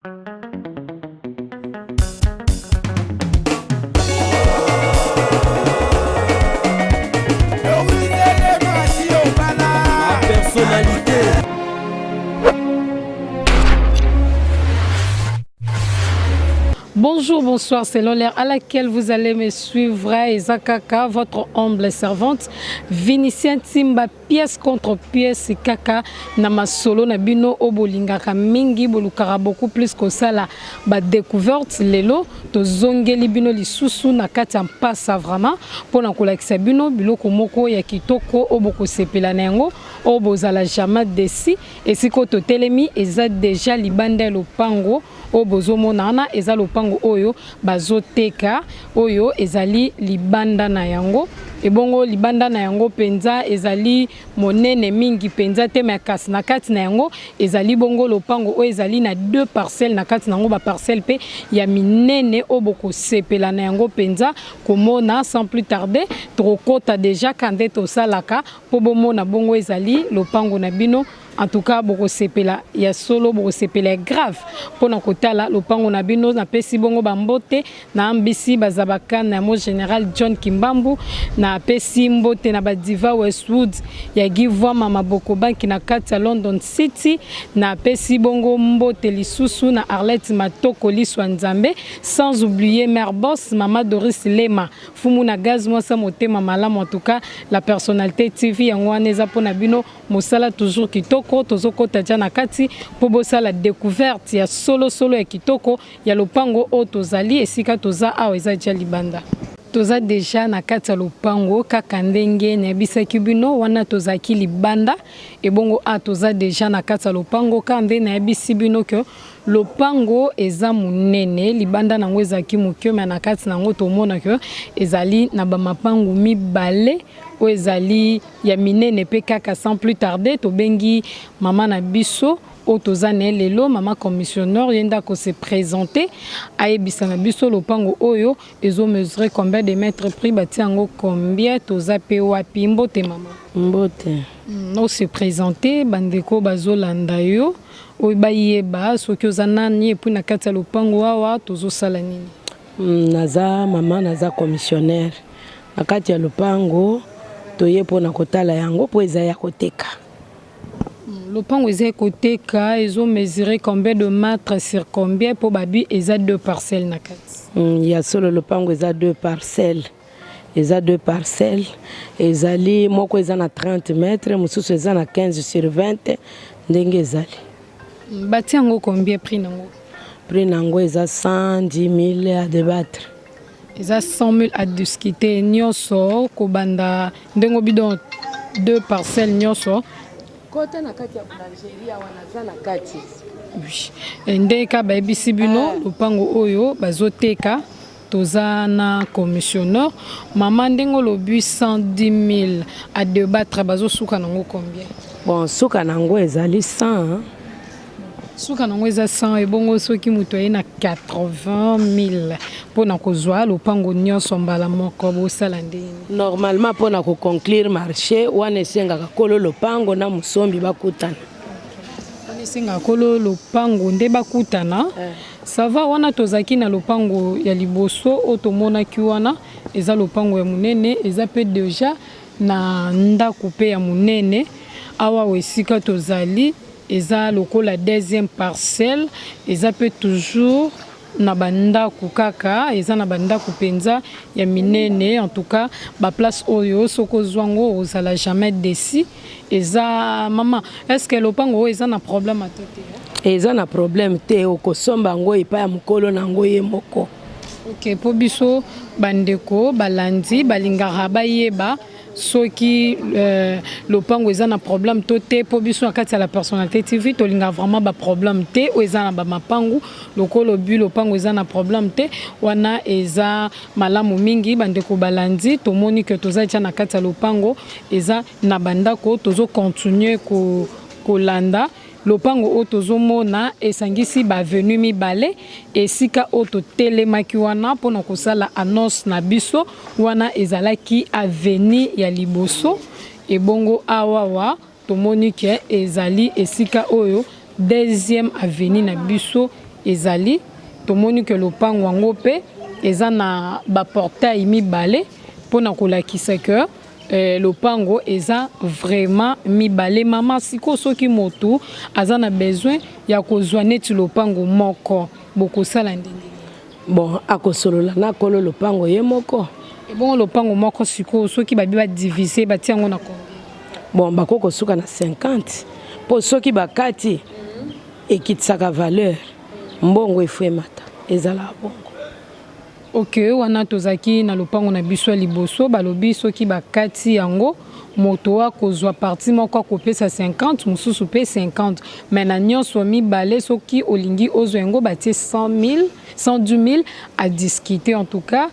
Personnalité. Bonjour, bonsoir, selon l'heure à laquelle vous allez me suivre, eza kaka, votre humble servante, Vinicien Timba, pièce contre pièce, kaka, na masolo na bino, oyo bolingaka mingi, bolukaka beaucoup plus kosala ba découverte lelo, tozongeli bino lisusu na kati ya mpasa vraiment, mpona kolakisa bino biloko moko ya kitoko oyo bokosepela na yango, oyo bozala jamais déçu. Esika oyo totelemi eza déjà libanda ya lopango. Oyo bozomona wana eza lopango oyo bazoteka, oyo ezali libanda na yango. Ebongo libanda na yango mpenza ezali monene mingi mpenza te, me kasi na kati na yango ezali bongo lopango oyo ezali na deux parcelles na kati na yango, baparcelle mpe ya minene oyo bokosepela na yango mpenza komona. Sans plus tarder, tokokota déjà ka nde tosalaka mpo bomona bongo ezali lopango na bino. En tout cas, bokosepela ya solo, bokosepela ya grave mpona kotala lopango na bino. Napesi bongo bambote na ambisi bazabaka na mo général John Kimbambu, napesi mbote na badiva Westwood ya Givwama Maboko Banki na kati ya London City, napesi bongo mbote lisusu na Arlette Matoko Liswa Nzambe, sans oublier mère boss Mama Doris Lema Fumu na gaz, mwasa motema malamu. En tout cas, La Personnalité TV yango wana eza mpona bino, mosala toujours kitoko. Tozokɔta tia na kati mpo bosala découverte ya solosolo ya kitoko ya lopango oyo tozali. Esika toza awa eza dia libanda, toza déjà na kati ya lopango kaka ndenge nayebisaki bino. Wana tozalaki libanda, ebongo a toza déjà na kati ya lopango kaka nde nayebisi bino ke lopango eza monene. Libanda nango ezalaki moke, me na kati nango tomona ke ezali na bamapangu mibale oyo ezali ya minene mpe kaka. Sans plus tarder, tobengi mama na biso oyo toza na ye lelo, mama commissionnaire. Ye nde akose présenter, ayebisa na biso lopango oyo ezomesure combien de mètres, prix batia yango combien, toza mpe wapi. Mbote mama. Mbote. Ose présenter, bandeko bazolanda yo oyo bayeba soki oza nani, et puis na kati ya lopango awa tozosala nini? Naza mama, naza commissionnaire na kati ya lopango. Toye mpona kotala yango mpo eza ya koteka. Lopango eza koteka, ezomesure combien de mètres sur combien? Mpo babi eza deux parcelles na kati. Ya solo, lopango eza deux parcelles, eza deux parcelles. Ezali moko eza na 30 mètres, mosusu eza na 15 sur 20, ndenge ezali. Batia yango combien, prix nango? Prix nango eza 110 000 à débattre. Eza 100 000 à discuter. Nyonso kobanda ndenge obi, donc deux parcelles nyonso? Kota na kati ya boulangerie awa, naza na kati. Oui, nde ka bayebisi bino lopango oyo bazoteka, toza na commissionnaire. Mama, ndenge olobi 110 000 à débattre, bazosuka nango combien? Bon, suka nango ezali 100. Suka nango eza 100. Ebongo soki moto aye na 80 000 mpona kozwa lopango nyonso mbala moko, bosala ndeni? Normalement, mpona koconclure marché wana, esengaka kolo lopango na mosombi bakutana. Wana esengaka kolo lopango nde bakutana. Ça va. Wana tozalaki na lopango ya liboso oyo tomonaki wana, eza lopango ya monene, eza mpe déjà na ndako mpe ya monene. Awa oyo esika tozali eza lokola deuxième parcelle, eza mpe toujours na bandako kaka, eza na bandako mpenza ya minene. En tout cas, baplace oyo soki ozwa yango, ozala jamais déçu. Eza mama, est ce que lopango oyo eza na problème ata te? Eza na problème te, okosomba yango epai ya mokolo na yango ye moko. Ok, mpo biso bandeko balandi balingaka bayeba soki lopango eza na problème to te, mpo biso na kati ya La Personnalité TV tolingaka vraiment baproblème te oyo eza na bamapangu. Lokola obi lopango eza na problème te, wana eza malamu mingi. Bandeko balandi, tomoni ke toza tia na kati ya lopango, eza na bandako. Tozocontinue kolanda lopango oyo tozomona esangisi baavenue mibale. Esika oyo totelemaki wana mpona kosala annonce na biso wana ezalaki avenue ya liboso. Ebongo awawa tomoni ke ezali esika oyo deuxième avenue na biso. Ezali tomoni ke lopango yango mpe eza na baportail mibale mpona kolakisa ke lopango eza vraiment mibale. Mama, sikoyo soki motu aza na besoin ya kozwa neti lopango moko, bokosala ndenge nini? Bon, akosolola na kolo lopango ye moko. Ebongo lopango moko sikoyo, soki babi badivise, batia yango na combien? Bon, bakoki kosuka na 50, mpo soki bakati, ekitisaka valeur, mbongo efo emata, ezalaka bongo. Ok, wana tozalaki na lopango na biso ya liboso. Balobi soki bakati yango, moto akozwa partie moko, akopesa 50, mosusu mpe 50, mais na nyonso mibale, soki olingi ozwa yango, batie 100 000, 110 000 à discuter. En tout cas,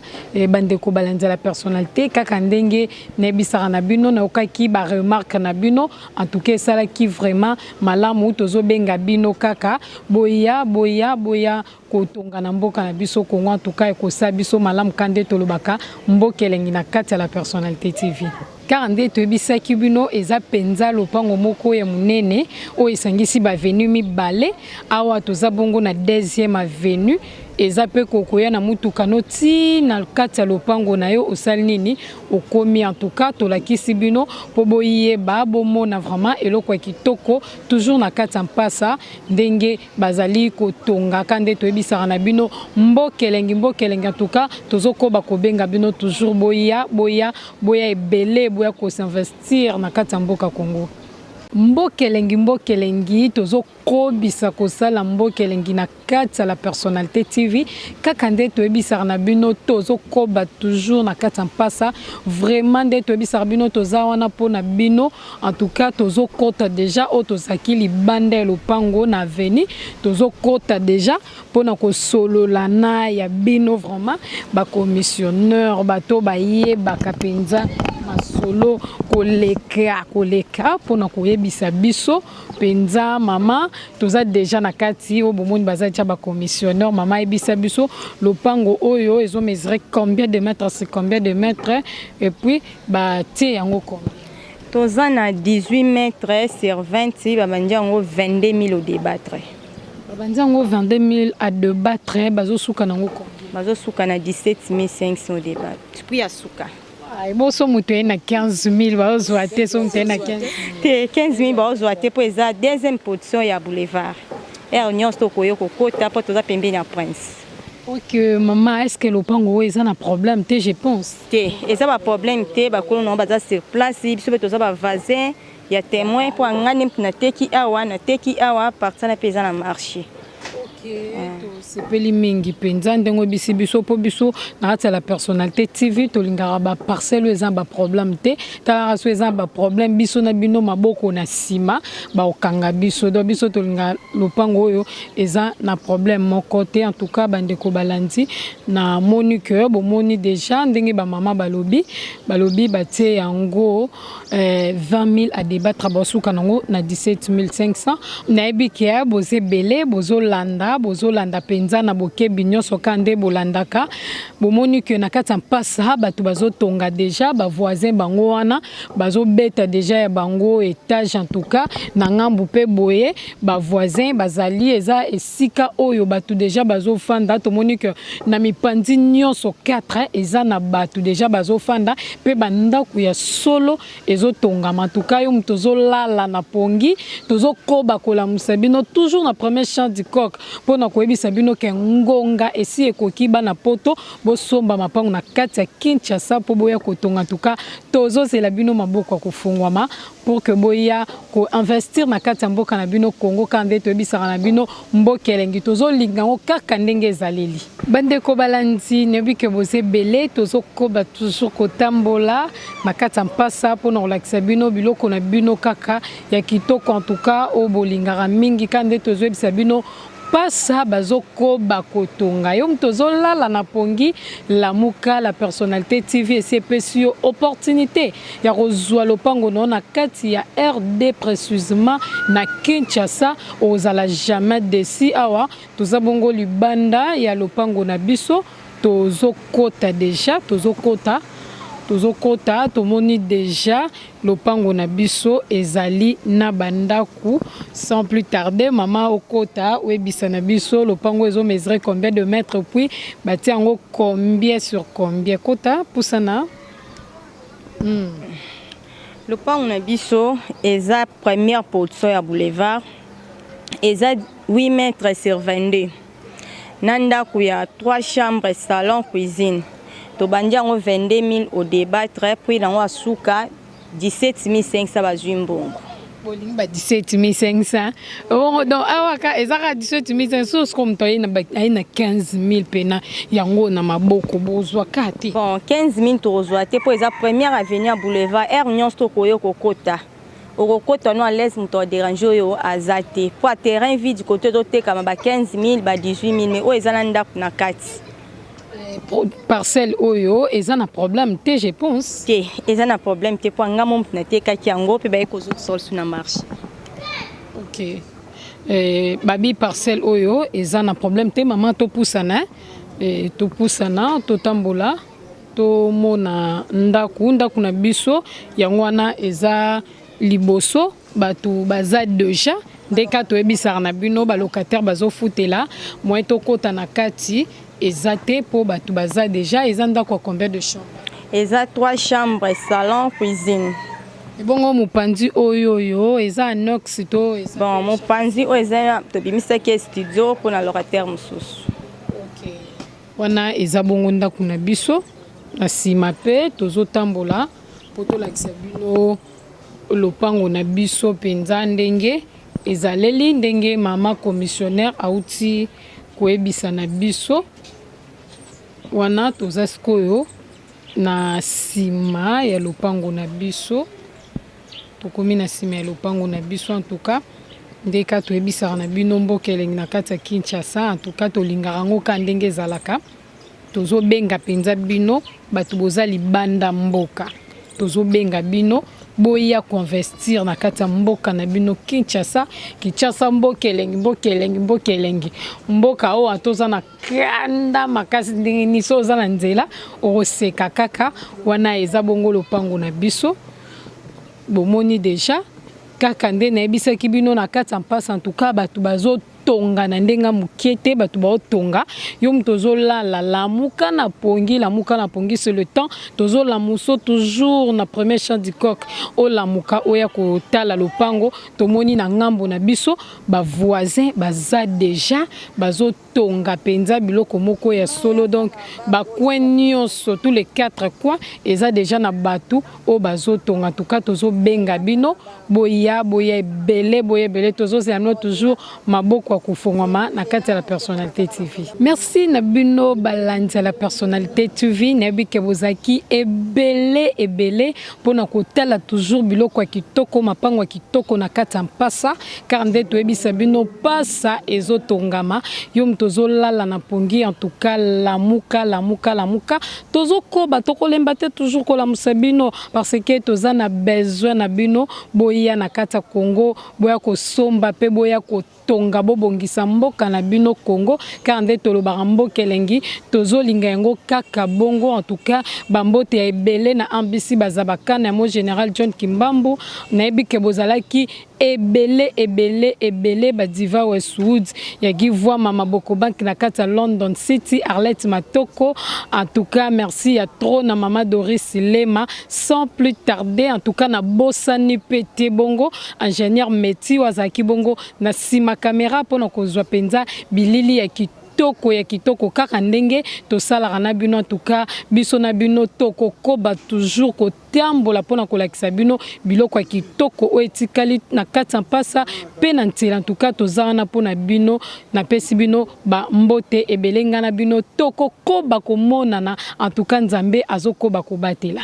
bandeko balanzela personnalité, kaka ndenge nayebisaka na bino, nayokaki baremarque na bino. En tout cas, esalaki vraiment malamu. Tozobenga bino kaka, boya, boya, boya kotonga na mboka na biso Kongo. En tout cas, ekosala biso malamu. Ka nde tolobaka mboka elengi na kati ya La Personnalité TV. Kaka nde toyebisaki bino, eza mpenza lopango moko ya monene oyo esangisi baavenue mibale. Awa toza bongo na deuxième avenue. Eza mpe kokoya na mutuka no ti na kati ya lopango na yo, osali nini, okomi. En tout cas, tolakisi bino mpo boyeba, bomona vraiment eloko ya kitoko, toujours na kati ya mpasa, ndenge bazali kotongaka. Nde toyebisaka na bino, mboka elengi, mboka elengi. En tout cas, tozokoba kobenga bino toujours, boya, boya, boya ebele, boya kosinvestir na kati ya mboka Congo. Mboka elengi, mboka elengi. Tozokobisa kosala mboka elengi na kati ya La Personnalité TV. Kaka nde toyebisaka na bino, tozokoba toujours na kati ya mpasa. Vraiment, nde toyebisaka bino, toza wana mpona bino. En tout cas, tozokota déjà oyo tozalaki libanda ya lopango na avenue. Tozokota déjà mpona kosolola na ya bino vraiment bacommissionneur, bato bayebaka mpenza masolo koleka koleka, mpona koyebisa biso mpenza. Mama, toza déjà na kati oyo bomoni baza tia bacommissionneur. Mama, ayebisa biso lopango oyo ezomesure combien de mètres sur combien de mètres, et puis batie yango combien? Toza na 18 mètres sur 20. Babandi yango 22 000 à débattre. Babandi yango 22 000 à débattre. Bazosuka nango combien? Bazosuka na 17 500 à débattre, puis ya suka. Boso moto ye na 15 000, bazozwa te? So moto ye na 15 Te, 15 000 bazozwa te, mpo eza deuxième position ya boulevard. Heure nyonso tokoki kokota, mpo toza pembeni ya Prince. Ok, mama, est ce que lopango oyo eza na problème te, je pense? Te, eza baproblème te. Bakolo nango baza sur place, biso mpe toza bavoisin ya témoin, mpo anga nde mutu nateki awa. Nateki awa, partie na mpe eza na marché. Tosepeli mingi mpenza ndenge oyebisi biso, mpo biso na kati ya La Personnalité TV tolingaka baparcelle oyo eza na baproblème te. Talaka, so eza na baproblème, biso na bino maboko na nsima, bakokanga biso. Donc biso tolingaka lopango oyo eza na problème moko te. En tout cas, bandeko balandi, namoni ke bomoni déjà ndenge bamama balobi. Balobi batie yango 20 000 à débattre, basuka nango na 17 500. Nayebi ke boza ebele, bozolanda, bozolanda mpenza na bokebi nyonso. Ka nde bolandaka, bomoni ke na kati ya mpasa bato bazotonga déjà, bavoisin bango wana bazobeta déjà ya bango étage. En tout cas, na ngambu mpe boye bavoisin bazali, eza esika oyo bato déjà bazofanda. Tomoni ke na mipanzi nyonso 4 eza na bato déjà bazofanda, mpe bandako ya solo ezotongama. Tuka yo moto ozolala na pongi, tozokoba kolamusa bino toujours na premier chant du coq mpona koyebisa bino ke ngonga esi ekoki, bana Poto, bosomba mapango na kati ya Kinshasa mpo boya kotonga. Tuka tozozela bino, maboko ya kofungwama pour que boya koinvestir na kati ya mboka na bino Kongo. Kaka nde toyebisaka na bino, mboka elengi, tozolinga yango kaka ndenge ezaleli. Bandeko balandi, nayebi ke boza ebele. Tozokoba toujours kotambola na kati ya mpasa mpona kolakisa bino biloko na bino kaka ya kitoko, en tout cas oyo bolingaka mingi. Kaka nde tozoyebisa bino, mpasa bazokoba kotonga. Yo moto ozolala na pongi, lamuka. La Personnalité TV esi epesi yo opportunité ya kozwa lopango na yo na kati ya RD, précisément na Kinshasa. Ozala jamais déçu. Awa toza bongo libanda ya lopango na biso, tozokota déjà, tozokota. Tozokota, tomoni dejà lopango na biso ezali na ba ndaku. Sans plus tarder, mama okota oyebisa na biso lopango ezo mesurer combien de mètres, puis batie yango combien sur combien. Kota, pusana. Lopango na biso eza première position ya boulevard, eza 8 mètres sur 22, na ndako ya 3 chambres, salon, cuisine. Tobandi yango 22 000 au débattre, puis nango asuka 17 500, bazwi mbongo. Bolingi ba 17 500 bongo, donc awa ka eza kaka 17 500. So siko moto aye na 15 000 mpena yango na maboko, bozwa ka te? Bon, 15 000 tokozwa te, mpo eza première avenue ya boulevard. Aire nyonso tokoya kokota, okokota no à l'aise, moto adéranger oyo aza te, mpo a terrain vide kote totekama ba 15 000, ba 18 000, mais oyo eza na ndako na kati. Parcelle oyo eza na problème te, je pense? Te, eza na problème te, mpo nga mo moto natekaki yango mpe baye kozokisa lisusu na marché. Ok, babi parcelle oyo eza na problème te. Mama, topusana, topusana, totambola, tomona ndako. Ndako na biso yango wana eza liboso. Bato baza déjà, nde ka toyebisaka na bino, balocataire bazofutela. Moyen tokɔta na kati eza te, mpo bato baza déjà. Eza ndako ya combien de chambre? Eza 3 chambres, salon, cuisine. Ebongo mopanzi oyo eza annexe to eza? Bon, mopanzi oyo eza, tobimisaki studio mpona locataire mosusu. Okay. Wana eza bongo ndako na biso. Na nsima mpe tozotambola mpo tolakisa bino lopango na biso mpenza ndenge ezaleli, ndenge mama commissionnaire auti koyebisa na biso. Wana toza sikoyo na nsima ya lopango na biso, tokomi na nsima ya lopango na biso. En tout cas, nde ka toyebisaka na bino, mboka elengi na kati ya Kinshasa. En tout cas, tolingaka yango ka ndenge ezalaka. Tozobenga mpenza bino bato boza libanda mboka, tozobenga bino boya koinvestir na kati ya mboka na bino Kinshasa. Kinshasa, mboka elengi, mboka elengi, mboka elengi, mboka oyo toza na kanda makasi. Ndenge nini so oza na nzela, okoseka kaka. Wana eza bongo lopango na biso, bomoni déjà kaka nde nayebisaki bino na kati ya mpasi. En tout cas, bato bazotonga na ndenge moke te, bato baotonga. Yo moto ozolala, lamuka na pongi, lamuka na pongi, c'est le temps. Tozolamuso toujours na premier champ du coq, olamuka oya kotala lopango. Tomoni na ngambo na biso bavoisin baza déjà bazotonga mpenza biloko moko ya solo. Donc bacoin nyonso, tous les quatre coins, eza déjà na bato oyo bazotonga. En tout cas, tozobenga bino boya, boya ebele, boya ebele. Tozozela bino toujours maboko ya kofongwama na kati ya La Personnalité TV. Merci na bino balandi ya La Personnalité TV. Nayebi ke bozalaki ebele ebele mpona kotala toujours biloko ya kitoko, mapango ya kitoko na kati ya mpasa, car nde toyebisa bino, mpasa ezotongama. Yo moto ozolala na pongi, en tout cas, lamuka, lamuka, lamuka. Tozokoba, tokolemba te toujours kolamusa bino, parce que toza na besoin na bino. Boya na kati ya Congo, boya kosomba mpe boya kotonga, bobongisa mboka na bino Congo, car nde tolobaka, mboka elengi, tozolinga yango kaka bongo. En tout cas, bambote ya ebele na ambisi baza bakana ya mo général John Kimbambu. Nayebi ke bozalaki ebele, ebele, ebele. Badiva Westwood ya Givwa, Mama Boko Bank na kati ya London City, Arlette Matoko, en tout cas merci ya trop na Mama Doris Lema. Sans plus tarder, en tout cas nabosani mpe te bongo ingénieur Meti oyo azalaki bongo na nsima caméra mpona kozwa mpenza bilili ya kitoko, ya kitoko, kaka ndenge tosalaka na bino. En tout cas, biso na bino tokokoba toujours kotambola mpona kolakisa bino biloko ya kitoko oyo etikali na kati ya mpasa mpe na nzela. En tout cas, toza wana mpona bino. Napesi bino bambote ebele. Ngai na bino tokokoba komonana. En tout cas, Nzambe azokoba kobatela.